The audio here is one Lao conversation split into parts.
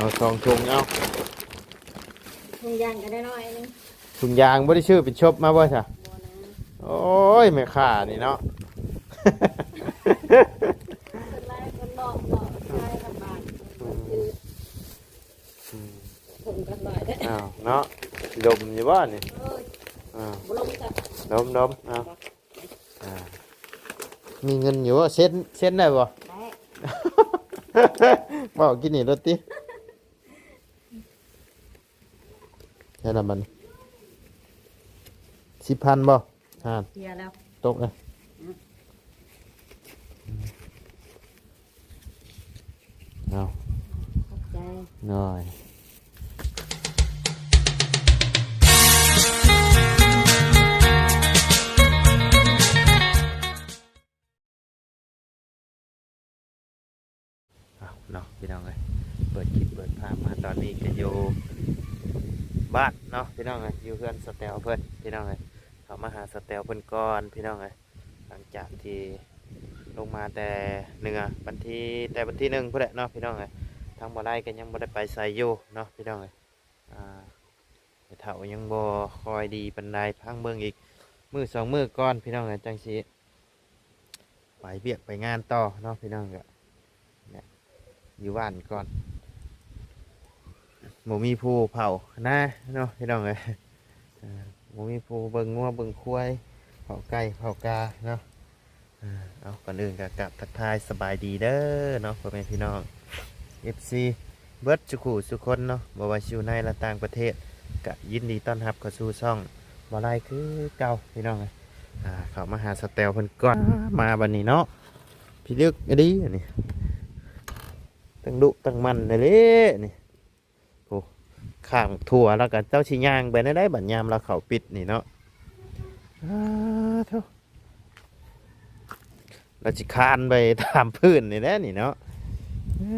ເອົາສອງຖົງເອົາ. ຖົງຢາງກໍໄດ້ໜ້ອຍໜຶ່ງ. ຖົງຢາງບໍ່ໄດ້ຊື້ເປັນຊົບມາບໍ່ຊະ? ບໍ່ນະ. ໂອ້ຍ ແມ່ຄ້ານີ້ເນາະ. ສ່ວນຫຼາຍຄົນນອກເນາະ ຂາຍລຳບາກ. ອືມ ອືມ ຖົງກັນຫຼາຍເດ້. ອ້າວ ເນາະ ດົມຢູ່ບໍ່ນີ້? ເອີຍ ອ້າວ ບໍ່ລົງຈ້ະ. ດົມໆ ອ້າວ ບໍ່ ອ່າ ມີເງິນຢູ່ບໍ່? ເຊັນ ເຊັນໄດ້ບໍ່? ໄດ້. ເວົ້າກິນນີ້ໂລດຕິ. ແລ້ວນຳມັນ ສິບພັນບໍ່? ຫັ້ນ ເສຍແລ້ວ ຕົກເລີຍ. ອືມ ເອົາ ຂອບໃຈ. ໂດຍ. ເອົາເນາະ ພີ່ນ້ອງເອີຍ ເປີດຄລິບເປີດພາບມາຕອນນີ້ກໍຢູ່ບ້ານເນາະ ພີ່ນ້ອງເອີຍ ຢູ່ເຮືອນສາວແຕວເພິ່ນ ພີ່ນ້ອງເອີຍ. ເຂົ້າມາຫາສາວແຕວເພິ່ນກ່ອນ ພີ່ນ້ອງເອີຍ. ຫຼັງຈາກທີ່ລົງມາແຕ່ເໜືອ ວັນທີ ແຕ່ວັນທີໜຶ່ງພຸ້ນແຫຼະເນາະ ພີ່ນ້ອງເອີຍ. ທາງບໍ່ໄດ້ກໍຍັງບໍ່ໄດ້ໄປໃສຢູ່ເນາະ ພີ່ນ້ອງເອີຍ. ອ່າ ແມ່ເຖົ້າຍັງບໍ່ຄ່ອຍດີປານໃດ ພັງເບິ່ງອີກມື້ສອງມື້ກ່ອນ ພີ່ນ້ອງເອີຍ ຈັ່ງຊິໄປວຽກໄປງານຕໍ່ເນາະ ພີ່ນ້ອງ. ກໍ ຢູ່ບ້ານກ່ອນ ບໍ່ມີຜູ້ເຝົ້ານາເນາະ ພີ່ນ້ອງເອີຍ. ເອີ ບໍ່ມີຜູ້ເບິ່ງງົວເບິ່ງຄວາຍ ເຝົ້າໄກ່ເຝົ້າກາເນາະ. ເອີ ເອົາ ກ່ອນອື່ນກໍກາບທັກທາຍສະບາຍດີເດີເນາະ ພໍ່ແມ່ພີ່ນ້ອງ ເອັຟຊີ ເບິດສູ່ຄູ່ສູ່ຄົນເນາະ ບໍ່ວ່າຊິຢູ່ໃນ ແລະ ຕ່າງປະເທດ ກະຍິນດີຕ້ອນຮັບເຂົ້າສູ່ຊ່ອງບໍ່ໄດ້ຄືເກົ່າ ພີ່ນ້ອງເອີຍ. ອ່າ ເຂົ້າມາຫາສາວແຕວເພິ່ນກ່ອນ ມາບັດນີ້ເນາະ ພິລຶກອີ່ຫຼີອັນນີ້ ຕັ້ງດຸຕັ້ງໝັ່ນແທ້ເລີຍນີ້. ໂອ້ ຂ້າງທົ່ວແລ້ວກໍເຈົ້າຊິຍ່າງໄປແນວໃດ ບັດຍາມລາວເຂົ້າປິດນີ້ເນາະ. ອ້າໂທ້ ລາວຊິຄານໄປຕາມພື້ນນີ້ແຫຼະນີ້ເນາະ. ອ້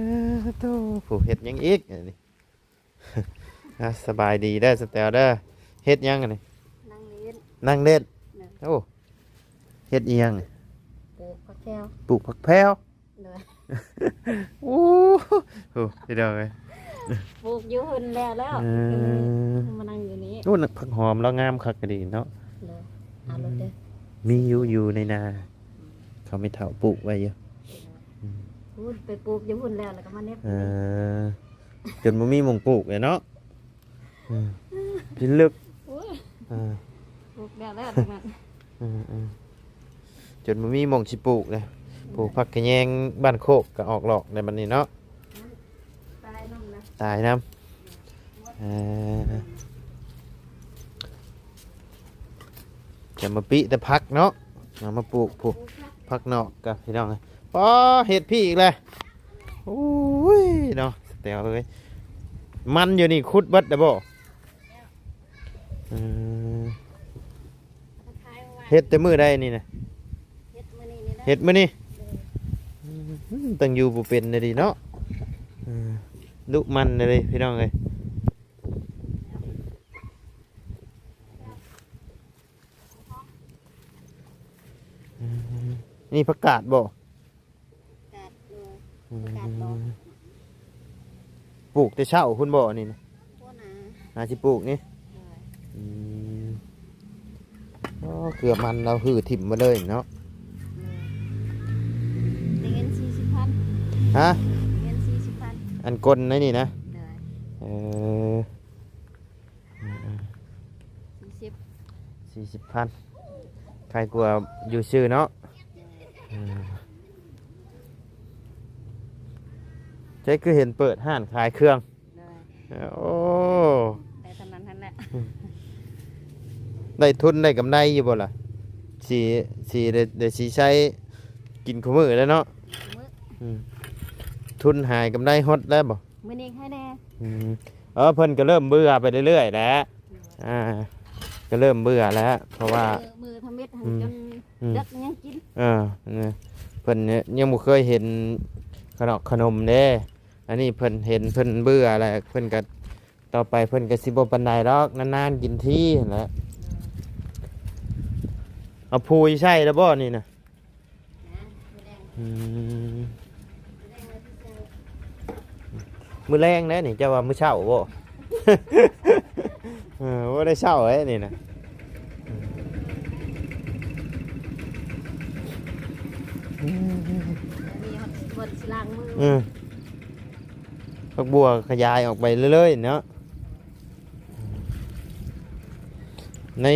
າໂທ້ ຜູ້ເຮັດຫຍັງອີກອັນນີ້? ອ່າ ສະບາຍດີເດີ ສະແຕວເດີ. ເຮັດຫຍັງອັນນີ້? ນັ່ງຫຼິ້ນ ນັ່ງຫຼິ້ນ. ໂດຍ. ໂອ້ ເຮັດອີ່ຫຍັງນີ້? ປູກຜັກແພວ ປູກຜັກແພວ. ໂດຍ. ໂອ້ ໂຫ ພີ່ນ້ອງເອີຍ ປູກຢູ່ຫຸ້ນແລ້ວ ແລ້ວ ເອີ ມານັ່ງຢູ່ນີ້. ໂອ້ ຜັກຫອມລາວງາມຄັກກະດີເນາະ. ໂດຍ. ເອົາໂລດເດີ ມີຢູ່ ຢູ່ໃນນາ ອືມ ເຂົາແມ່ເຖົ້າປູກໄວ້ຢູ່. ໂດຍ. ອືມ ຫຸ້ນ ໄປປູກຢູ່ຫຸ້ນແລ້ວ ແລ້ວກໍມາເນັບ. ເອີ ຈົນບໍ່ມີໝ່ອງປູກເລີຍເນາະ. ອືມ ພິລຶກ. ໂອ້ຍ ເອີ ປູກແລ້ວແລ້ວນັ້ນ. ເອີໆ ຈົນບໍ່ມີໝ່ອງຊິປູກເລີຍ. ໂອ້ ຜັກຂະແຍງບ້ານໂຄກກໍອອກດອກໃນບັດນີ້ເນາະ. ຕາຍນຳນະ ຕາຍນຳ. ເອີ ຈະມາປິແຕ່ຜັກເນາະ ເອົາມາປູກພຸ້ນ ຜັກນອກກະ ພີ່ນ້ອງເອີຍ. ປໍ ເຮັດພີ້ອີກແລ້ວ. ໂອ້ຍເນາະ ສະແຕວເອີຍ ມັນຢູ່ນີ້ຂຸດເບິດແລ້ວບໍ່? ເອີ ເຮັດແຕ່ມື້ໃດນີ້ນະ? ເຮັດມື້ນີ້ນີ້ແຫຼະ ເຮັດມື້ນີ້. ໂດຍ. ອືມ ຕັ້ງຢູ່ບໍ່ເປັນແນວນີ້ເນາະ. ເອີ ດຸໝັ່ນເລີຍພີ່ນ້ອງເອີຍ. ອືມ ນີ້ຜັກກາດບໍ່? ກາດ ໂດຍ ອືມ ປະກາດດອກ. ປູກແຕ່ເຊົ້າພຸ້ນບໍ່ນີ້ນະ? ບໍ່ນາ ຫາຊິປູກນີ້. ໂດຍ. ອືມ ອໍ ເຄືອມັນລາວຮື້ຖິ້ມມາເລີຍເນາະ. ໂດຍ. ໄດ້ເງິນສີ່ສິບພັນ. ຮະ? ເງິນສີ່ສິບພັນ ອັນກົ້ນໃນນີ້ນະ? ໂດຍ. ເອີ ອືມໆ ສີ່ສິບ ສີ່ສິບພັນ ໄຄກວ່າຢູ່ຊື່ເນາະ. ແມ່ນ. ເອີ ໃສຄືເຫັນເປີດຮ້ານຂາຍເຄື່ອງ? ໂດຍ. ໂອ້ ໄດ້ສ່ຳນັ້ນຫັ້ນແຫຼະ. ໄດ້ທຶນໄດ້ກຳໄລຢູ່ບໍ່ລະ? ຊິ ຊິໄດ້ ໄດ້ຊິໃຊ້ກິນຄູ່ມື້ແລ້ວເນາະ. ກິນຄູ່ມື້. ອືມ ທຶນຫາຍກຳໄລຫົດແລ້ວບໍ່? ມື້ນີ້ໃຄແດ່. ອືມ ເອີ ເພິ່ນກໍເລີ່ມເບື່ອໄປເລື້ອຍໆແຫຼະ. ໂດຍ. ອ່າ ກໍເລີ່ມເບື່ອແລ້ວ ເພາະວ່າ ມື້ ມື້ທຳອິດຫັ້ນ ອືມ ຈົນ ອືມ ເດິກຍັງກິນ. ເອີ ເພິ່ນຍັງບໍ່ເຄີຍເຫັນຂະໜອກຂະໜົມເດ້. ອັນນີ້ເພິ່ນເຫັນເພິ່ນເບື່ອແລ້ວ ເພິ່ນກໍ ຕໍ່ໄປເພິ່ນກໍຊິບໍ່ປານໃດດອກ ນານໆກິນທີຫັ້ນແຫຼະ. ເອົາປູໃສ່ແລ້ວບໍ່ນີ້ນະ? ອືມ ມື້ແລງແລ້ວນີ້ ເຈົ້າວ່າມື້ເຊົ້າບໍ່? ເອີ ບໍ່ໄດ້ເຊົ້າເດ້ນີ້ນະ. ເອີ ຜັກບົວຂະຫຍາຍອອກໄປເລື້ອຍໆເນາະ. ໃນ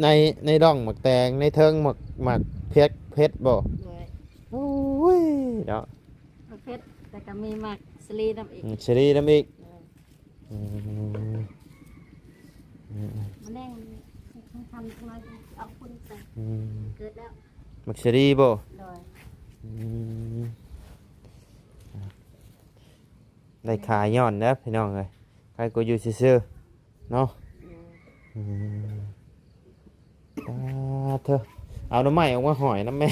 ໃນ ໃນດອງໝາກແຕງ ໃນເທິງໝາກ ໝາກເຜັດ ເຜັດບໍ່? ໂດຍ. ໂອ້ຍເນາະ ໝາກເຜັດ ແຕ່ກໍມີໝາກສາລີນຳອີກ. ໝາກສາລີນຳອີກ. ໂດຍ. ອືມ ອືມໆ ມາແນງທຳທຳໜ້ອຍ ເອົາຝຸ່ນໃສ່. ອືມ ເກີດແລ້ວ ໝາກສາລີບໍ່? ໂດຍ. ອືມ ໄດ້ຂາຍຍ້ອນເດີພີ່ນ້ອງເອີຍ ໃຄກວ່າຢູ່ຊື່ໆເນາະ. ອືມ ອືມ ອາເທີ ເອົາໜໍ່ໄມ້ອອກມາຫອຍນຳແມ່.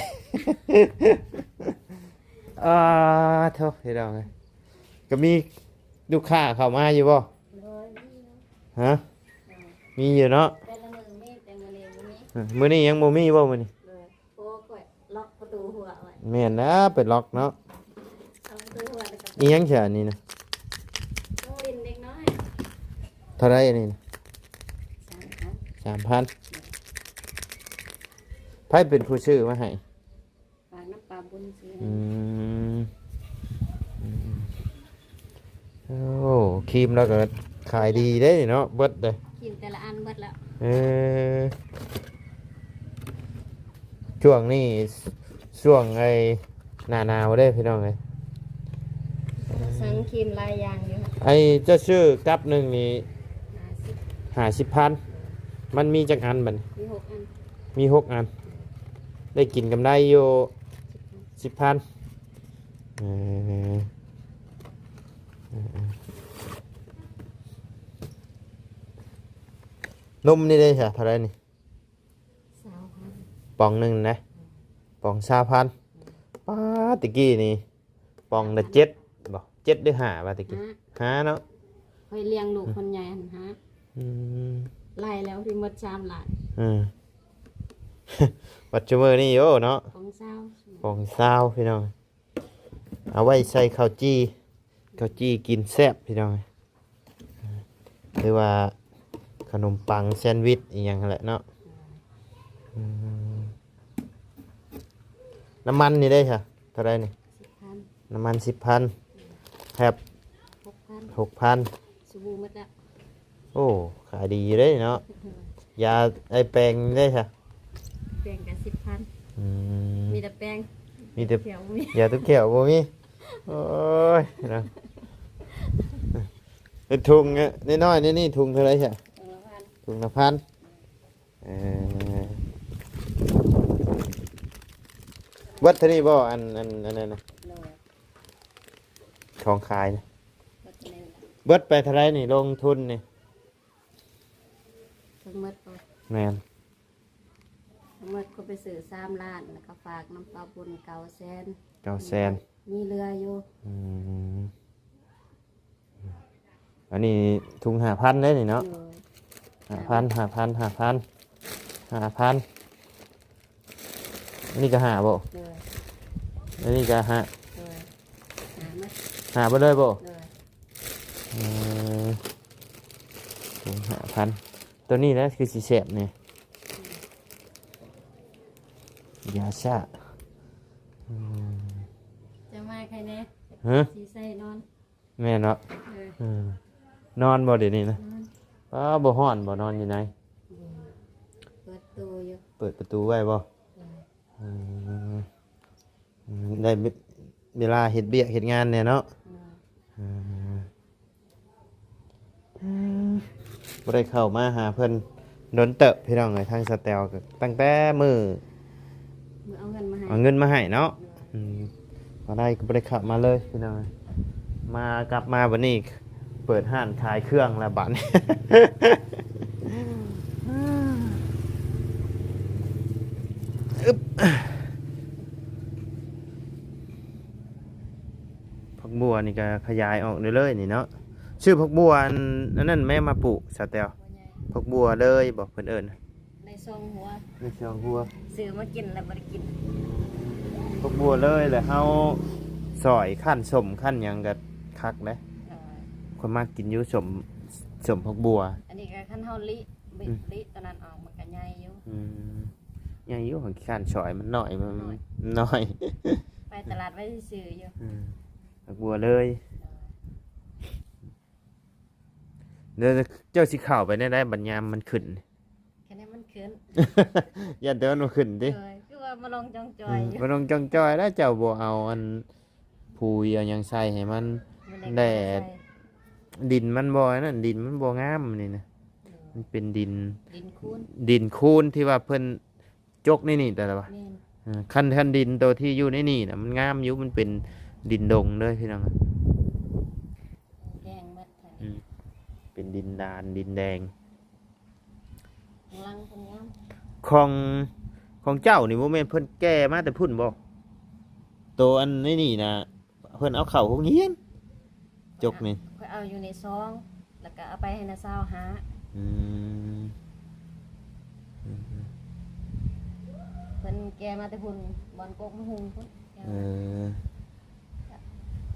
ອາເທີ ພີ່ນ້ອງເອີຍ ກໍມີລູກຄ້າເຂົ້າມາຢູ່ບໍ່? ໂດຍ ມີຢູ່. ຮະ? ໂດຍ. ມີຢູ່ເນາະ ແຕ່ລະມື້ມີ ແຕ່ມື້ນີ້ບໍ່ມີ. ເອີ ມື້ນີ້ຍັງບໍ່ມີບໍ່ມື້ນີ້? ໂດຍ. ໂອ້ ຂ້ອຍລັອກປະຕູຫົວໄວ້. ແມ່ນແລ້ວ ໄປລັອກເນາະ. ລັອກປະຕູຫົວແລ້ວກໍ ອີຫຍັງຊະອັນນີ້ນະ? ຂອງຫຼິ້ນເດັກນ້ອຍ. ເທົ່າໃດອັນນີ້ນະ? ສາມພັນ. ສາມພັນ. ໃຜເປັນຜູ້ຊື້ມາໃຫ້? ຝາກນຳປ້າບຸນຊື້. ອືມ ອືມ. ໂອ້ ຄຣີມລາວກໍຂາຍດີເດ້ເນາະ ເບິດເດ້ ຄຣີມແຕ່ລະອັນເບິດແລ້ວ. ເອີ ຊ່ວງນີ້ ຊ່ວງໄອ້ໜ້າໜາວເດ້ພີ່ນ້ອງເອີຍ. ສັ່ງຄຣີມຫຼາຍຢ່າງຢູ່. ໄອ້ເຈົ້າຊື້ກັບໜຶ່ງນີ້ ຫ້າສິບ ຫ້າສິບພັນ. ມັນມີຈັກອັນບັດນີ້? ມີຫົກອັນ. ມີຫົກອັນ ໄດ້ກິນກຳໄລຢູ່ສິບພັນ. ເອີ ເອີ ເອີ ນົມນີ້ເດ້ຊະ ເທົ່າໃດນີ້? ຊາວພັນ. ປ໋ອງໜຶ່ງນະ ປ໋ອງຊາວພັນ. ປ໋າດ ແຕ່ກີ້ນີ້ປ໋ອງລະເຈັດບໍ່? ເຈັດຫຼືຫ້າວ່າແຕ່ກີ້? ຫ້າ ຫ້າເນາະ. ຂ້ອຍລ້ຽງລູກຄົນໃຫຍ່ຫັ້ນຫ້າ. ອືມ ໄລ່ແລ້ວທີ່ໝົດສາມລ້ານ. ເອີ ບັດຊຸມື້ນີ້ໂອ້ເນາະ ປ໋ອງຊາວ ປ໋ອງຊາວ ພີ່ນ້ອງ. ເອົາໄວ້ໃສ່ເຂົ້າຈີ່ ເຂົ້າຈີ່ກິນແຊບພີ່ນ້ອງ ຫຼືວ່າຂະໜົມປັງແຊນວິດອີ່ຫຍັງຫັ້ນແຫຼະເນາະ. ອືມ ນ້ຳມັນນີ້ເດ້ຊະ ເທົ່າໃດນີ້? ສິບພັນ. ນ້ຳມັນສິບພັນ. ແພັບ ຫົກພັນ. ຫົກພັນ. ສະບູໝົດແລ້ວ. ໂອ້ ຂາຍດີຢູ່ເດ້ເນາະ. ຢາໄອ້ແປງເດ້ຊະ? ແປງກໍສິບພັນ. ອືມ ມີແຕ່ແປງ ມີແຕ່ ຢາທຸກແຂ້ວບໍ່ມີ. ໂອ້ຍເນາະ ເປັນຖົງນ້ອຍໆນີ້ ຖົງເທົ່າໃດຊະ? ຖົງລະພັນ. ເອີ ເບິດເທົ່ານີ້ບໍ່? ອັນ ອັນ ອັນນັ້ນນະ ໂດຍ ຂອງຂາຍນະ ເບິດເທົ່ານີ້ແຫຼະ. ເບິດໄປເທົ່າໃດນີ້ ລົງທຶນນີ້? ທັງໝົດບໍ່? ແມ່ນ. ທັງໝົດກໍໄປຊື້ສາມລ້ານ ແລ້ວກໍຝາກນຳປ້າບຸນເກົ້າແສນ. ເກົ້າແສນ. ມີເຫຼືອຢູ່. ອືມ ອັນນີ້ຖົງຫ້າພັນເດ້ນີ້ເນາະ. ໂດຍ. ຫ້າພັນ ຫ້າພັນ ຫ້າພັນ ຫ້າພັນ. ອັນນີ້ກໍຫ້າບໍ່? ໂດຍ. ອັນນີ້ກໍຫ້າ. ໂດຍ. ຫ້າໝົດ. ຫ້າເບິດເລີຍບໍ່? ໂດຍ. ເອີ ຖົງຫ້າພັນ. ຕົວນີ້ແຫຼະຄືຊິແຊບນີ້ ຢາຊະ. ອືມ ຈະມາໃຄແດ່? ຮະ? ຊິໃສ່ນອນ. ແມ່ນເນາະ. ເອີ ເອີ ນອນບໍ່ດຽວນີ້ນະ? ນອນ. ອ້າ ບໍ່ຮ້ອນບໍ່ ນອນຢູ່ໃນ? ອືມ ເປີດໂຕຢູ່. ເປີດປະຕູໄວ້ບໍ່? ເອີ ເອີ ອືມ ໄດ້ເວລາເຮັດວຽກເຮັດງານແດ່ເນາະ. ເອີ ເອີ ບໍ່ໄດ້ເຂົ້າມາຫາເພິ່ນດົນເຕີບພີ່ນ້ອງເອີຍ. ທາງສາວແຕວກໍຕັ້ງແຕ່ມື້ ມື້ເອົາເງິນມາໃຫ້ ເອົາເງິນມາໃຫ້ເນາະ. ອືມ ບໍ່ໄດ້ ກໍບໍ່ໄດ້ເຂົ້າມາເລີຍພີ່ນ້ອງເອີຍ. ມາ ກັບມາບັດນີ້ເປີດຮ້ານຂາຍເຄື່ອງແລ້ວບັດນີ້. ອຶບ ຜັກບົວນີ້ກໍຂະຫຍາຍອອກເລື້ອຍໆນີ້ເນາະ. ຊື້ຜັກບົວອັນ ອັນນັ້ນແມ່ມາປູກ ສາວແຕວ? ຜັກບົວເລີຍບໍ ເພິ່ນເອີ້ນ? ໃນຊ່ອງຫົວ ໃນຊ່ອງຫົວ. ຊື້ມາກິນແລ້ວບໍ່ໄດ້ກິນ ຜັກບົວເລີຍ ແລ້ວເຮົາຊອຍ ຄັ້ນສົ້ມ ຄັ້ນຫຍັງກໍຄັກເດ້. ເອີ ຂ້ອຍມັກກິນຢູ່ ສົ້ມ ສົ້ມຜັກບົ່ວ. ອັນນີ້ກໍຄັນເຮົາລິ ລິ ອືມ ລິຕົວນັ້ນອອກ ມັນກໍໃຫຍ່ຢູ່. ອືມ ໃຫຍ່ຢູ່ ຂ້ານຊອຍມັນນ້ອຍ ມັນ ມັນນ້ອຍ ໄປຕະຫຼາດໄວ້ຊື່ໆຢູ່. ອືມ ຜັກບົ່ວເລີຍ. ໂດຍ ແລ້ວເຈົ້າຊິເຂົ້າໄປແນວໃດບັດຍາມມັນຂຶ້ນ? ຄັນໃຫ້ມັນຂຶ້ນ ຢ້ານແຕ່ມັນບໍ່ຂຶ້ນຕິ? ໂດຍ ຄືວ່າມາລອງຈ່ອງຈ່ອຍ ອືມ ຢູ່ ມາລອງຈ່ອງຈ່ອຍແລ້ວ ເຈົ້າບໍ່ເອົາອັນ ປຸ໋ຍເອົາຫຍັງໃສ່ໃຫ້ມັນ. ແດດ ດິນມັນບໍ່ອັນນັ້ນ ດິນມັນບໍ່ງາມນີ້ນະ. ໂດຍ ມັນເປັນດິນ ດິນໂຄນ ດິນໂຄນທີ່ວ່າເພິ່ນຈົກໃນນີ້ແຕ່ລະວ່າ. ແມ່ນ ເອີ ຄັນ ຄັນດິນໂຕທີ່ຢູ່ໃນນີ້ນະ ມັນງາມຢູ່ ມັນເປັນດິນດົງເດີພີ່ນ້ອງ. ແດງໝົດ ອືມ ເປັນດິນດານ ດິນແດງ. ຂອງຫຼັງເພິ່ນງາມ ຂອງ ຂອງເຈົ້ານີ້ບໍ່ແມ່ນເພິ່ນແກ່ມາແຕ່ພຸ້ນບໍ່? ໂຕອັນໃນນີ້ນະ ເພິ່ນເອົາເຂົ້າໂຮງຮຽນ ຈົກນີ້. ຂ້ອຍເອົາຢູ່ໃນຊອງ ແລ້ວກໍເອົາໄປໃຫ້ນ້າສາວຫາ. ອືມ ເພິ່ນແກ່ມາແຕ່ພຸ້ນ ບ່ອນກົກມະຫຸ່ງພຸ້ນ. ເອີ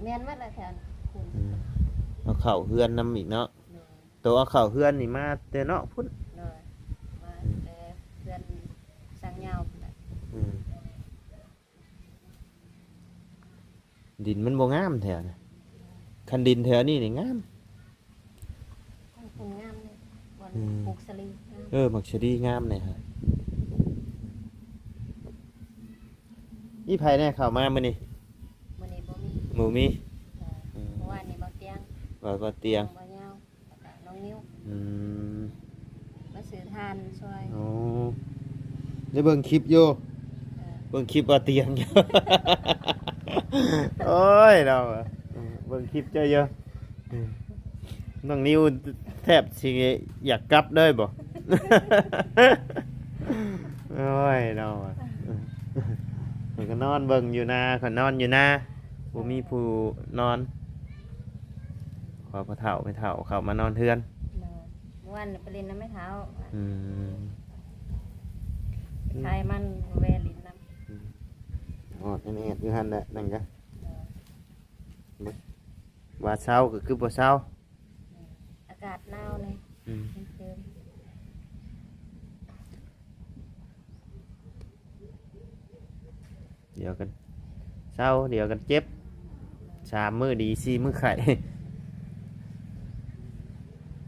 ແມ່ນໝົດແຫຼະແຖວພຸ້ນ. ອືມ ເອົາເຂົ້າເຮືອນນຳອີກເນາະ. ໂດຍ ໂຕເອົາເຂົ້າເຮືອນນີ້ມາແຕ່ນອກພຸ້ນ. ໂດຍ ມາແຕ່ເຮືອນຊ່າງຍາວພຸ້ນແຫຼະ. ອືມ ດິນມັນບໍ່ງາມແຖວນະ ຄັນດິນແຖວນີ້ນີ້ງາມ. ທາງພຸ້ນງາມເດ ບ່ອນ ອືມ ປູກສາລີງາມ. ເອີ ໝາກສາລີງາມແດ່. ມີໃຜແດ່ເຂົ້າມາມື້ນີ້? ມື້ນີ້ບໍ່ມີ ບໍ່ມີ. ໂດຍ ອືມ ເມື່ອວານນີ້ບ່າວຕຽງ ບ່າວຕຽງ ບ່າວຍາວ ແລ້ວກໍນ້ອງນິວ. ອືມ ມາຊື້ຖ່ານຊ່ອຍ. ໂອ້ ໄດ້ເບິ່ງຄລິບຢູ່. ເອີ ເບິ່ງຄລິບບ່າວຕຽງຢູ່. ໂອ້ຍ ເນາະ ເບິ່ງຄລິບເຈົ້າຢູ່. ອືມ ນ້ອງນິວແທບຊິຢາກກັບເລີຍບໍ່? ໂອ້ຍ ເນາະ ເພິ່ນກໍນອນເບິ່ງຢູ່ນາ ຂ້ອຍນອນຢູ່ນາ ບໍ່ມີຜູ້ນອນ. ຂໍພໍ່ເຖົ້າແມ່ເຖົ້າເຂົ້າມານອນເຮືອນ. ໂດຍ ເມື່ອວານໄປຫຼິ້ນນຳແມ່ເຖົ້າ. ອືມ ຂາຍມັນ ແວ່ຫຼິ້ນນຳ. ອືມ ຮອດແອດຢູ່ຫັ້ນແຫຼະ ນັ້ນກະ. ໂດຍ ວ່າເຊົາກໍຄືບໍ່ເຊົາ. ອາກາດໜາວແດ່. ອືມ ມັນເກີນ ດຽວກັນເຊົາ ດຽວກັນເຈັບ ສາມມື້ດີ ສີ່ມື້ໄຂ້.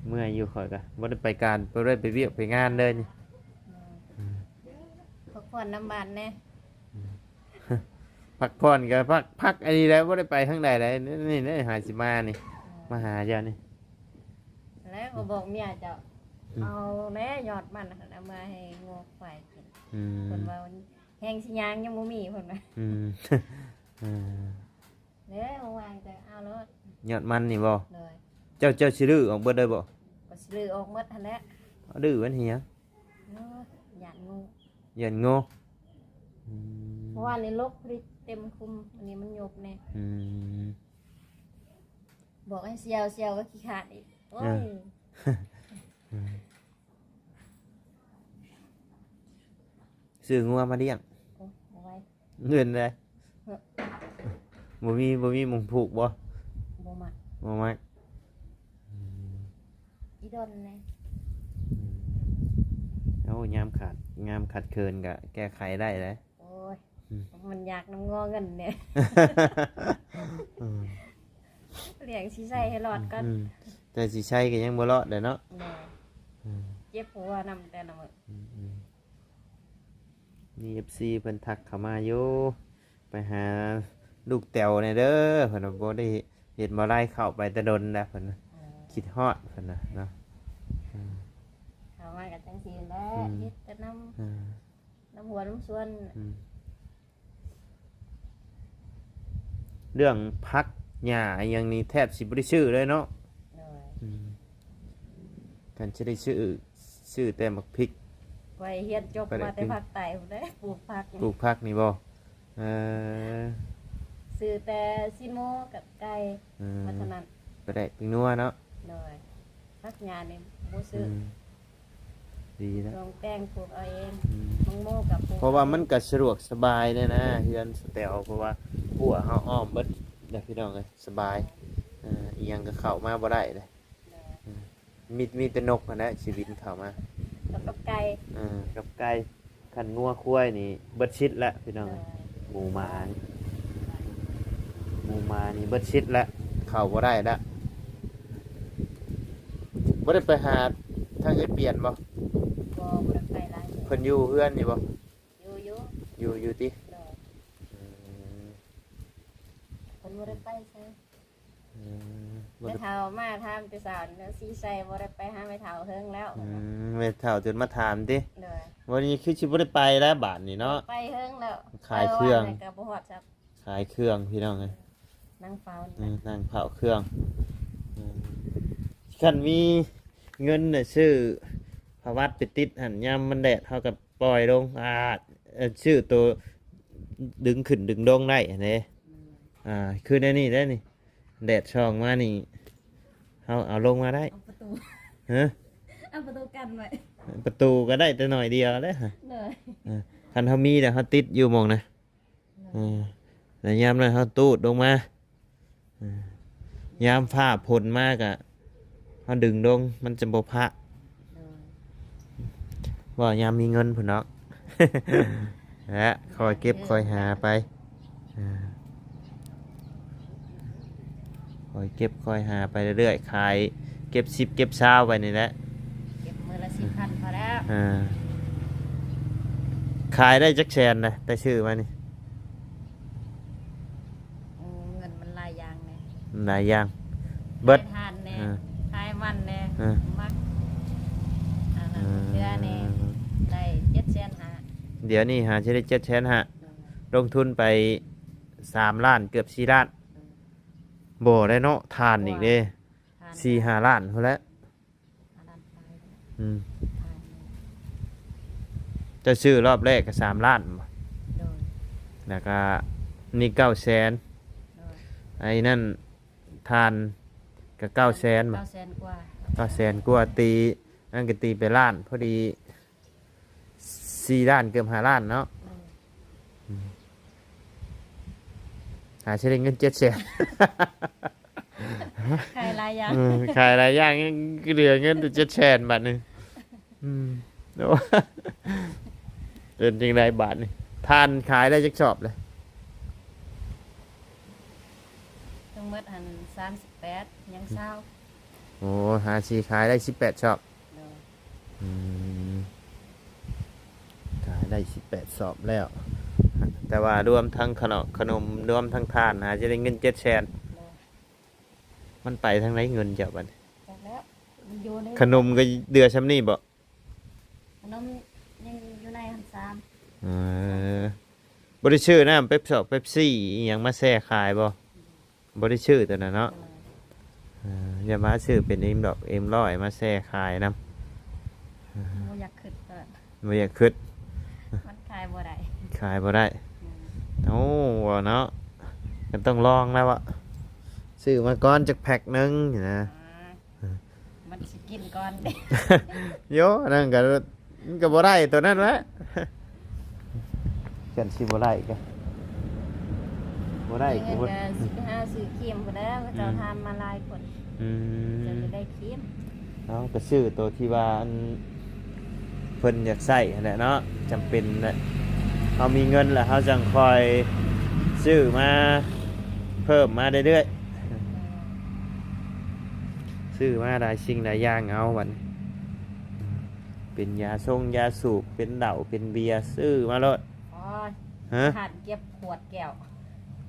ເມື່ອຍຢູ່ ຂ້ອຍກະບໍ່ໄດ້ໄປການ ບໍ່ໄດ້ໄປວຽກໄປງານເລີຍນີ້. ອືມ ພັກຜ່ອນນຳບ້ານແດ່. ອືມ ພັກຜ່ອນກໍພັກ ພັກອັນນີ້ແຫຼະ ບໍ່ໄດ້ໄປທາງໃດໃດ ນີ້ແຫຼະຫາຊິມານີ້ ມາຫາເຈົ້ານີ້. ແລ້ວກໍບອກເມຍເຈົ້າ. ອືມ ເອົາແຫຼະ ຍອດມັນຫັ້ນ ເອົາມາໃຫ້ງົວຄວາຍກິນ. ອືມ ເພິ່ນວ່າແຮງຊິຍ່າງຍັງບໍ່ມີ ເພິ່ນວ່າ. ອືມ ເອີ ເດ້ ວ່າງແຕ່ເອົາໂລດ. ຍອດມັນນີ້ບໍ່? ໂດຍ ເຈົ້າ ເຈົ້າຊິຮື້ອອກເບິດເລີຍບໍ່? ກໍຊິຮື້ອອກໝົດຫັ້ນແຫຼະ. ເອົາດື້ມັນເຮັດຫຍັງ? ໂອ້ຍ ຢ້ານງູ ຢ້ານງູ. ອືມ ເມື່ອວານນີ້ລົກພໍດີເຕັມຄຸມ ອັນນີ້ມັນຍຸບແດ່. ອືມ ບອກໃຫ້ສ່ຽວ ສ່ຽວກໍຂີ້ຄ້ານອີກ. ໂອ້ຍ ເອີ ອືມ ຊື້ງົວມາລ້ຽງ. ໂອ້ຍ ບໍ່ໄຫວ. ເງິນໃດ? ເອີ ບໍ່ມີ ບໍ່ມີໝ່ອງຜູກບໍ່? ບໍ່ມັກ ບໍ່ມັກ. ອືມ ອີ່ດົນແດ່. ອືມ ໂອ້ ຍາມຂາດ ຍາມຂາດເຂີນກະແກ້ໄຂໄດ້ເດ້. ໂອ້ຍ ອືມ ມັນຢາກນຳງໍເງິນແດ່. ອືມ ລ້ຽງຊິໃຊ້ໃຫ້ລອດກ່ອນ. ອືມ ແຕ່ຊິໃຊ້ກໍຍັງບໍ່ລອດແຫຼະເນາະ. ແມ່ນ ອືມ ເຈັບຫົວນຳແຕ່ລະມື້. ອືມໆ ມີເອັຟຊີເພິ່ນທັກເຂົ້າມາຢູ່ ໄປຫາລູກແຕວແດ່ເດີ ເພິ່ນວ່າບໍ່ໄດ້ເຫັນບໍ່ໄດ້ເຂົ້າໄປແຕ່ດົນແລ້ວ ເພິ່ນ ເອີ ຄິດຮອດ ເພິ່ນວ່າເນາະ. ອືມ ເຂົ້າມາກໍຈັ່ງຊີ້ແຫຼະ ອືມ ເຮັດແຕ່ນຳ ເອີ ນຳຫົວນຳສວນ. ອືມ ເລື່ອງຜັກຫຍ້າອີ່ຫຍັງນີ້ແທບຊິບໍ່ໄດ້ຊື້ເລີຍເນາະ. ໂດຍ ອືມ ຄັນຊິໄດ້ຊື້ ຊື້ແຕ່ໝາກພິກ. ຂ້ອຍຮຽນຈົບມາແຕ່ພາກໃຕ້ພຸ້ນເດ້ ປູກຜັກ ປູກຜັກນີ້ບໍ່? ເອີ ຊື້ແຕ່ຊີ້ນໝູກັບໄກ່ ເອີ ເທົ່ານັ້ນ ປາແດກ ແປ້ງນົວເນາະ. ໂດຍ ຜັກຫຍ້ານີ້ບໍ່ຊື້. ອືມ ດີແລ້ວ ດອງແປ້ງປູກເອົາເອງ. ອືມ ໝາກໂມກໍປູກ ເພາະວ່າມັນກໍສະດວກສະບາຍແດ່ນະ ເຮືອນສະແຕວ ເພາະວ່າຮົ້ວເຮົາອ້ອມເບິດນະ ພີ່ນ້ອງເອີຍ ສະບາຍ. ເອີ ອີ່ຫຍັງກໍເຂົ້າມາບໍ່ໄດ້ເດ້. ໂດຍ ເອີ ມີ ມີແຕ່ນົກຫັ້ນແຫຼະຊິບິນເຂົ້າມາ ແລ້ວກັບໄກ່ ເອີ ກັບໄກ່. ຄັນງົວຄວາຍນີ້ເບິດສິດແລ້ວພີ່ນ້ອງ. ໂດຍ ໝູໝານີ້ ໝູໝານີ້ເບິດສິດແລ້ວ ເຂົ້າບໍ່ໄດ້ແລ້ວ. ບໍ່ໄດ້ໄປຫາທາງເອື້ອຍປຽນບໍ່? ບໍ່ ບໍ່ໄດ້ໄປຫຼາຍມື້. ເພິ່ນຢູ່ເຮືອນນີ້ບໍ່? ຢູ່ ຢູ່ ຢູ່ ຢູ່ຕິ? ໂດຍ ອືມ ເພິ່ນບໍ່ໄດ້ໄປໃສ. ອືມ ແມ່ເຖົ້າມາຖາມແຕ່ເຊົ້ານີ້ ສີໄຊບໍ່ໄດ້ໄປຫາແມ່ເຖົ້າເຫິງແລ້ວ. ອືມ ແມ່ເຖົ້າຈົນມາຖາມຕິ? ໂດຍ ວັນນີ້ຄືຊິບໍ່ໄດ້ໄປແລ້ວບາດນີ້ເນາະ. ໄປເຫິງແລ້ວ ຂາຍເຄື່ອງ ເອີ ວານນີ້ກໍບໍ່ຮອດຊ້ຳ. ຂາຍເຄື່ອງພີ່ນ້ອງເອີຍ ນັ່ງເຝົ້າ ເອີ ນັ່ງເຝົ້າເຄື່ອງ. ເອີ ຄັນມີເງິນນະ ຊື້ຜ້າວັດໄປຕິດຫັ້ນ ຍາມມັນແດດເຮົາກໍປ່ອຍລົງ ອາ ເອີ ຊື້ໂຕດຶງຂຶ້ນດຶງລົງໄດ້ຫັ້ນເດ້. ອືມ ອາ ຄືແນວນີ້ເດ້ນີ້ ແດດສ່ອງມານີ້ ເຮົາເອົາລົງມາໄດ້. ເອົາປະຕູ ຮະ ເອົາປະຕູກັນໄວ້ ປະຕູກໍໄດ້ແຕ່ໜ້ອຍດຽວແຫຼະ. ໂດຍ ເອີ ຄັນເຮົາມີແລ້ວເຮົາຕິດຢູ່ໝ່ອງນະ. ໂດຍ ເອີ ແລ້ວຍາມນັ້ນເຮົາຕູດລົງມາ. ເອີ ຍາມຟ້າຝົນມາກະເຮົາດຶງລົງ ມັນຈະບໍ່ພະ. ໂດຍ ເວົ້າຍາມມີເງິນພຸ້ນເນາະ ແລະ ຄ່ອຍເກັບຄ່ອຍຫາໄປ. ເອີ ຄ່ອຍເກັບຄ່ອຍຫາໄປເລື້ອຍໆ ຂາຍເກັບສິບເກັບຊາວໄປນີ້ແຫຼະ. ເກັບມື້ລະສິບພັນພໍແລ້ວ. ເອີ ຂາຍໄດ້ຈັກແສນນະ ແຕ່ຊື້ມານີ້? ໂອ້ ເງິນມັນຫຼາຍຢ່າງແດ່ ຫຼາຍຢ່າງ ເບິດ ຂາຍຖ່ານແດ່ ເອີ ຂາຍມັນແດ່ ເອີ ມັກ ອັນນັ້ນ ເອີ ເທື່ອແດ່ ໄດ້ເຈັດແສນຫ້າ. ດຽວນີ້ຫາຊິໄດ້ເຈັດແສນຫ້າ ໂດຍ ລົງທຶນໄປສາມລ້ານ ເກືອບສີ່ລ້ານ. ໂດຍ ບໍ່ໄດ້ເນາະ ຖ່ານອີກເດ້ ຖ່ານ ສີ່ຫ້າລ້ານພຸ້ນແຫຼະ. ຫ້າລ້ານປາຍ ອືມ ເຈົ້າຊື້ລອບແລກກໍສາມລ້ານບໍ່? ໂດຍ ແລ້ວກໍນີ້ເກົ້າແສນ. ໂດຍ ໄອ້ນັ້ນຖ່ານກໍເກົ້າແສນບໍ່? ເກົ້າແສນກວ່າ ເກົ້າແສນກວ່າ ຕີ ອັນນັ້ນກໍຕີໄປລ້ານ ພໍດີສີ່ລ້ານ ເກືອບຫ້າລ້ານເນາະ. ໂດຍ ອືມ ຫາຊິໄດ້ເງິນເຈັດແສນ ຂາຍຫຼາຍຢ່າງ ເອີ ຂາຍຫຼາຍຢ່າງ ຍັງເຫຼືອເງິນແຕ່ເຈັດແສນບາດນີ້. ອືມ ໂອ້ ເປັນຈັ່ງໃດບາດນີ້ ຖ່ານຂາຍໄດ້ຈັກຊອບແລ້ວ? ທັງໝົດຫັ້ນສາມສິບແປດ ຍັງຊາວ. ໂອ້ ຫາຊິຂາຍໄດ້ສິບແປດຊອບ. ໂດຍ ອືມ ຂາຍໄດ້ສິບແປດຊອບແລ້ວ ແຕ່ວ່າລວມທັງຂະໜອກຂະໜົມ ລວມທັງຖ່ານ ຫາຈະໄດ້ເງິນເຈັດແສນ. ໂດຍ ມັນໄປທາງໃດເງິນເຈົ້າບັດນີ້? ຈັກແລ້ວ ມັນຢູ່ໃນ ຂະໜົມກໍເຫຼືອຊ່ຳນີ້ບໍ? ຂະໜົມຍັງຢູ່ໃນຫັ້ນສາມ. ເອີ ບໍ່ໄດ້ຊື້ນ້ຳເປັບຊອກເປັບຊີອີ່ຫຍັງມາແຊ່ຂາຍບໍ່? ບໍ່ໄດ້ຊື້ຕົວນັ້ນເນາະ. ເອີ ຢ່າມາຊື້ເປັນເອັມດອກເອັມຮ້ອຍມາແຊ່ຂາຍນຳ. ບໍ່ຢາກຄຶດ ບໍ່ຢາກຄຶດ ມັນຂາຍບໍ່ໄດ້ ຂາຍບໍ່ໄດ້. ອືມ ໂອ້ ເນາະ ກໍຕ້ອງລອງແລ້ວເວາະ ຊື້ມາກ່ອນຈັກແພັກໜຶ່ງນີ້ນະ. ອ່າ ມັນຊິກິນກ່ອນ ໂຢ ອັນນັ້ນກໍ ມັນກໍບໍ່ໄດ້ຕົວນັ້ນແຫຼະ ຄັນຊິບໍ່ໄດ້ກໍ ບໍ່ໄດ້ກໍບໍ່ ຊິໄປຫາຊື້ຄຣີມພຸ້ນແຫຼະ ເຂົາເຈົ້າ ອືມ ຖາມມາຫຼາຍຄົນ. ອືມ ຈະໄດ້ຄຣີມ ເຮົາກໍຊື້ໂຕທີ່ວ່າອັນເພິ່ນຢາກໃຊ້ຫັ້ນແຫຼະເນາະ ຈຳເປັນແຫຼະ ເຮົາມີເງິນແລ້ວເຮົາຈັ່ງຄ່ອຍຊື້ມາເພີ່ມມາເລື້ອຍໆ. ຊື້ມາຫຼາຍສິ່ງຫຼາຍຢ່າງເອົາບັດນີ້ ເປັນຢາຊົງຢາສູບ ເປັນເຫຼົ້າເປັນເບຍ ຊື້ມາໂລດ. ໂອ້ຍ ຮະ ຮ້ານເກັບຂວດແກ້ວ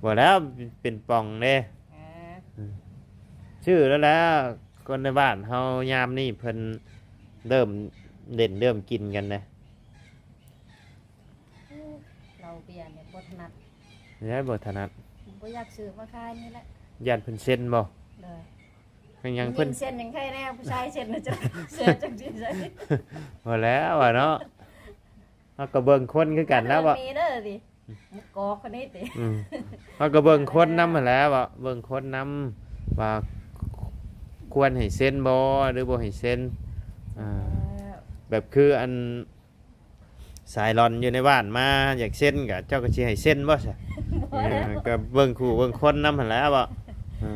ບໍ່ແລ້ວ ເປັນປ່ອງເດ້. ເອີ ອືມ ຊື້ແລ້ວແຫຼະ ຄົນໃນບ້ານເຮົາຍາມນີ້ເພິ່ນເລີ່ມຫຼິ້ນເລີ່ມກິນກັນນະ. ເຫຼົ້າເບຍນີ້ບໍ່ຖະໜັດ ແລ້ວບໍ່ຖະໜັດ ບໍ່ຢາກຊື້ມາຂາຍນີ້ແຫຼະ ຢ້ານເພິ່ນເຊັນບໍ່? ໂດຍ ເປັນຫຍັງເພິ່ນ ຍິງເຊັນຍັງໄຄແດ່ ຜູ້ຊາຍເຊັນນະ ຈະເຊື່ອຈັກຊິໃສ ບໍ່ແລ້ວວ່າເນາະ ເຮົາກໍເບິ່ງຄົນຄືກັນແລ້ວເບາະ ມີເດີຕິ ໝູ່ກອກຄົນນີ້ຕິ ອືມ ເຮົາກໍເບິ່ງຄົນນຳຫັ້ນແຫຼະເບາະ ເບິ່ງຄົນນຳວ່າຄວນໃຫ້ເຊັນບໍ່ ຫຼືບໍ່ໃຫ້ເຊັນ ອ່າ ແລ້ວ ແບບຄືອັນ ສາຍຫຼອນຢູ່ໃນບ້ານມາຢາກເຊັນ ກະເຈົ້າກໍຊິໃຫ້ເຊັນບໍ່ຊະ? ບໍ່ແລ້ວ ເອີ ກໍເບິ່ງຄູ່ເບິ່ງຄົນນຳຫັ້ນແຫຼະເບາະ ເອີ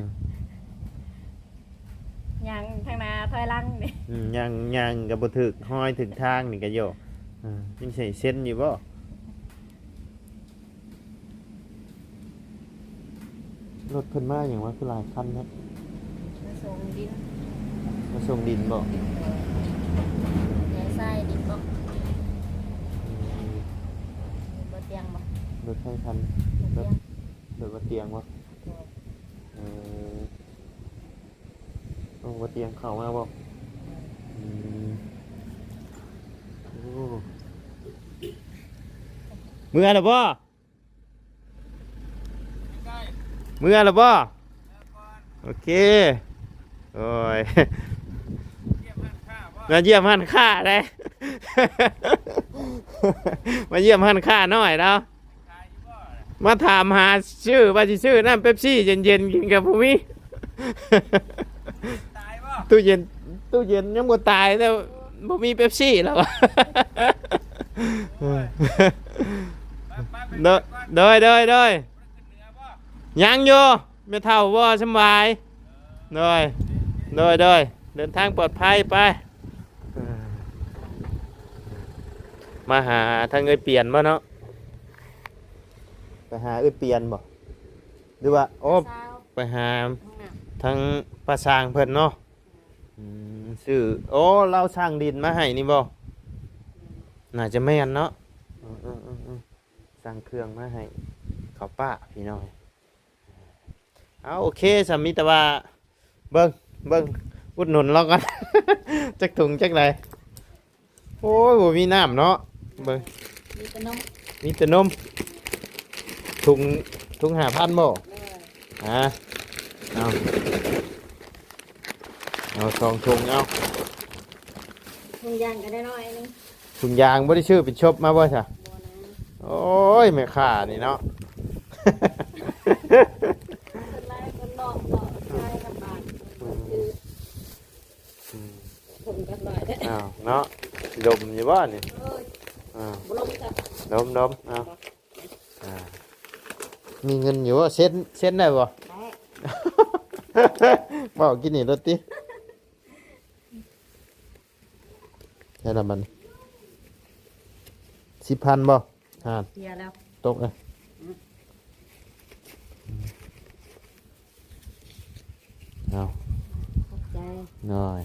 ຍ່າງທາງໜ້າຖອຍຫຼັງນີ້ ອືມ ຍ່າງ ຍ່າງກໍບໍ່ຖືກຮອຍຖືກທາງນີ້ກໍໂຍ ເອີ ຍັງໃສ່ເຊັນຢູ່ບໍ່? ລົດເພິ່ນມາຫຍັງວະ ຄືຫຼາຍຄັນແທ້? ມາສົ່ງດິນ ມາສົ່ງດິນບໍ່? ແບກຊາຍດິນບໍ່? ອືມ ບໍ່ຕຽງບໍ່? ລົດໃຜຄັນ? ບໍ່ຕຽງ ລົດ ລົດບໍ່ຕຽງບໍ່? ບໍ່ ເອີ ໂອ້ ບໍ່ຕຽງເຂົ້າມາບໍ່? ອືມ ໂອ້ ເມືອແລ້ວບໍ່? ເມືອແລ້ວບໍ່? ໂອເຄ ໂອ້ຍ ມາຢ້ຽມຮ້ານຄ້າເດ້ ມາຢ້ຽມຮ້ານຄ້ານ້ອຍລາວ ມາຖາມຫາຊື້ ວ່າຊິຊື້ນ້ຳເປັບຊີເຢັນໆກິນກໍບໍ່ມີ ຕາຍບໍ່? ຕູ້ເຢັນ ຕູ້ເຢັນຍັງບໍ່ຕາຍ ແຕ່ບໍ່ມີເປັບຊີແລ້ວ ໂດຍ ໂດຍ ໂດຍ ໂດຍ ຍັງຢູ່ ແມ່ເຖົ້າບໍ່ສຳບາຍ ໂດຍ ໂດຍ ໂດຍ ເດີນທາງປອດໄພໄປ ມາຫາທາງເອື້ອຍປຽນບໍ່ເນາະ? ໄປຫາເອື້ອຍປຽນບໍ່? ຫຼືວ່າ ໂອ້ ສາວ ໄປຫາ ທາງນ້າ ທາງປ້າຊ່າງເພິ່ນເນາະ ອືມ ຊື້ ໂອ້ ລາວສັ່ງດິນມາໃຫ້ນີ້ບໍ່? ອືມ ໜ້າຈະແມ່ນເນາະ ເອີໆ ສັ່ງເຄື່ອງມາໃຫ້ເຂົາປ້າພີ່ນ້ອງ ເອົາ ໂອເຄ ສຳ ມີແຕ່ວ່າເບິ່ງ ເບິ່ງ ອຸດໜູນລາວກ່ອນ ຈັກຖົງຈັກໃດ ໂອ້ຍ ບໍ່ມີນ້ຳເນາະ ເບິ່ງ ມີແຕ່ນົມ ມີແຕ່ນົມ ຖົງ ຖົງຫ້າພັນບໍ່? ເອີ ຮະ ເອົາ ເອົາສອງຖົງ ເອົາ ຖົງຢາງກໍໄດ້ໜ້ອຍໜຶ່ງ ຖົງຢາງບໍ່ໄດ້ຊື້ເປັນຊົບມາບໍ່ຊະ? ບໍ່ນະ ໂອ້ຍ ແມ່ຄ້ານີ້ເນາະ ສ່ວນຫຼາຍຄົນນອກເນາະ ຂາຍກັບບ້ານ ອືມ ຊື້ ອືມ ຖົງຈັກໜ້ອຍເດີ້ ອ້າວ ເນາະ ຊິດົມຢູ່ບໍ່ນີ້? ເອີຍ ອ້າວ ບໍ່ລົມຊະ ດົມໆ ເອົາ ບໍ່ ອ່າ ມີເງິນຢູ່ບໍ່? ເຊັນ ເຊັນໄດ້ບໍ່? ໄດ້ ເວົ້າກິນນີ້ໂລດຕິ ໃຊ່ລະມັນ ສິບພັນບໍ່? ອ່າ ເສຍແລ້ວ ຕົກເລີຍ ອືມ ເອົາ ຂອບໃຈ ໂດຍ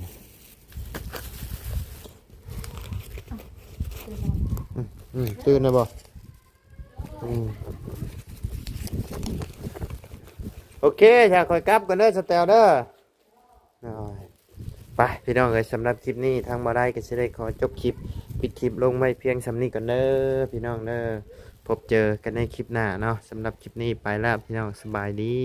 ອືມ ຕື່ນແລ້ວບໍ່? ອືມ ໂອເຄ ຖ້າຂ້ອຍກັບກ່ອນເດີ ສະແຕວເດີ ໂດຍ ໄປພີ່ນ້ອງເອີຍ ສຳລັບຄລິບນີ້ ທາງບໍ່ໄດ້ກໍຊິໄດ້ຂໍຈົບຄລິບ ປິດຄລິບລົງໄວ້ພຽງສ່ຳນີ້ກ່ອນເດີ ພີ່ນ້ອງເດີ ພົບເຈີກັນໃນຄລິບໜ້າເນາະ ສຳລັບຄລິບນີ້ໄປແລ້ວ ພີ່ນ້ອງ ສະບາຍດີ.